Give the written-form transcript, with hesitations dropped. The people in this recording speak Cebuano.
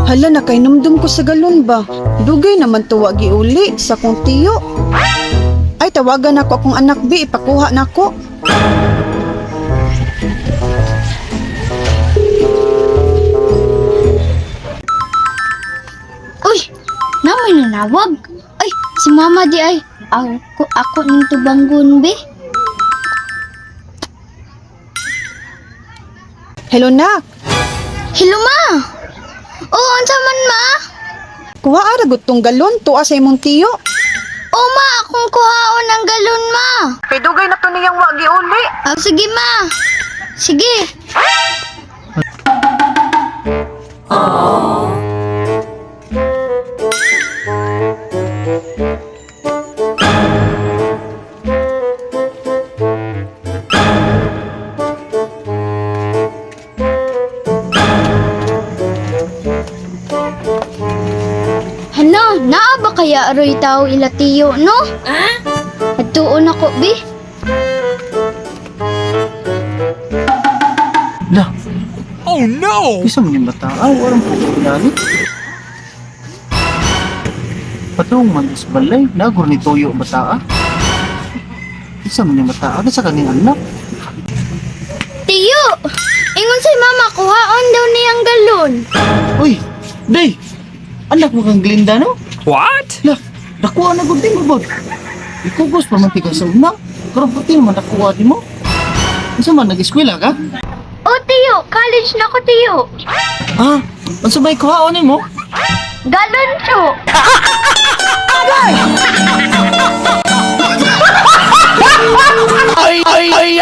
Hala, nakainumdum ko sa galon ba? Dugay naman tuwa giuli sa kong tiyo. Ay, tawagan ako akong anak bi, ipakuha nako. Uy, namoy nanawag. Ay, si mama di ay. Ako ning tubanggon be. Hello, nak. Hello ma. Oh, unsa man ma? Kuha ara gud tong galon tuwa sa imong tiyo. Oh ma, akong kuhaon ang galon ma. Kay dugay na to niyang wa giuli. Ah, sige ma. Sige. Hala, naa ba kaya aroy tao ila tiyo, no? Adtuon ako, bi. La, Oh no! isa man yung bata. Aw, walang pupunani. Patong man is balay, nagor ni Toyo ang bata. Ah. Isa man yung bata. Ano sa kaning anak? Tiyo! Ingon si mama, kuhaon daw niyang galon. Uy, day! Anak mo kang Glinda, no? What? La, nakuha na gud mo, bod. Ikugos pa man tika sa una. Karon pati man nakuha di mo. Unsa man nag-eskwela ka? O tiyo, college na ko tiyo. Ah, unsa may kuhaon nimo? Galon, tiyo. Ay, ay, ay!